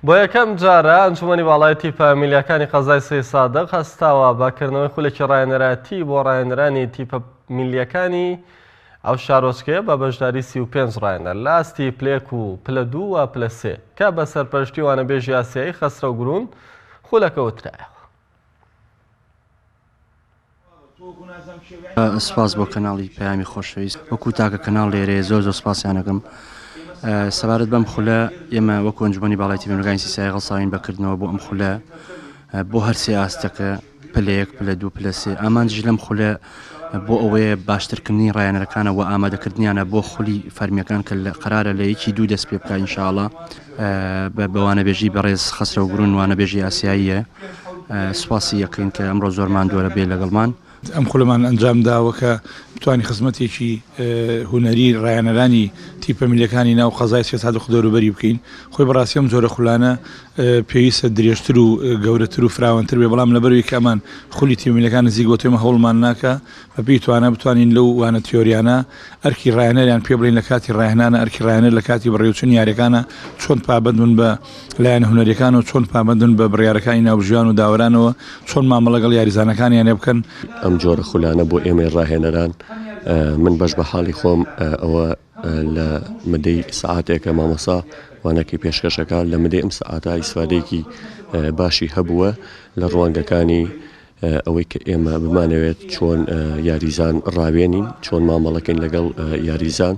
بۆ یەکەم جارە ئەنجومەنی باڵای تیپە میلیەکانی قەزای سەیدسادق هەستاوە بە کردنەوەی خولێکی ڕاهێنەرایەتی بۆ ڕاهێنەرانی تیپە میلیەکانی ئەو شارۆچکەیە بە بەشداری 35 ڕاهێنەر لە ئاستی پلە یەک و پلە دوو و پلە سێ کە بە سەرپەرشتی وانەبێژی ئاسیایی خەسرەو گرون خولەکە وترایەوە. سپاس بۆ کەناڵی پەیامی خۆشەویست وەکو تاکە کەناڵ لێرەیە زۆر زۆر سپاسیانەکەم سەبارەت بەم خولە ئێمە وەکو ئەنجومەنی باڵای تیمەکانی سیسای هەڵساوین بەکردنەوە بۆ ئەم خولە بۆ هەرسێ ئاستەکە پلە یەک پلە دوو پلە سێ ئامانجیش لەم خولە بۆ ئەوەیە باشترکردنی ڕایەنەرەکانە و ئامادەکردنیانە بۆ خولی فەرمیەکان کە لە قەرارە لە یەکی دوو دەست پێ بکا ئینشاءاللە بە بە وانەبێژی بەڕێز خەسرەو گرون وانەبێژی ئاسیاییە سوپاسی یەکەین کە ئەمڕۆ زۆر ماندووە بێ لەگەڵمان. ئەم خولەمان ئەنجام داوە کە بتوانین خزمەتێکی هونەری ڕایەنەرانی تیپە میللیەکانی ناو قەزای سێسادق و دەوروبەری بکەین. خۆی بەڕاستی ئەم جۆرە خولانە پێویستە درێژتر و گەورەتر و فراوانتر بێ، بەڵام لەبەرئەوەی کە ئەمان خولی تیپە میللیەکان نزیک بۆتەوە ئێمە هەوڵمان ناکا بەپێی توانا بتوانین لەو وانە تیۆریانە ئەرکی ڕاهێنەریان پێ بڵێین لە کاتی ڕاهێنانە، ئەرکی ڕاهێنەر لە کاتی بەڕێوەچوونی یاریەکانە چۆن پابەند بن بە لایەنە هونەریەکانەوە، چۆن پابەند بن بە بڕیارەکانی ناوبژیوان و داوەرانەوە، چۆن مامەڵە لەگەڵ یاریزانەکانیانە بکەن. ئەم جۆرە خولانە بۆ ئێمەی ڕاهێنەران من بەش بە حاڵی خۆم ئەوە لە مدەی سەعاتێکە مامۆسا وانەکەی پێشکەشەکە لە مدەی ئەم سەعاتە ئیسفادەیەکی باشی هەبووە لە ڕوانگەکانی ئەوەی کە ئێمە بمانەوێت چۆن یاریزان ڕاوێنین چۆن مامەڵەکەین لەگەڵ یاریزان.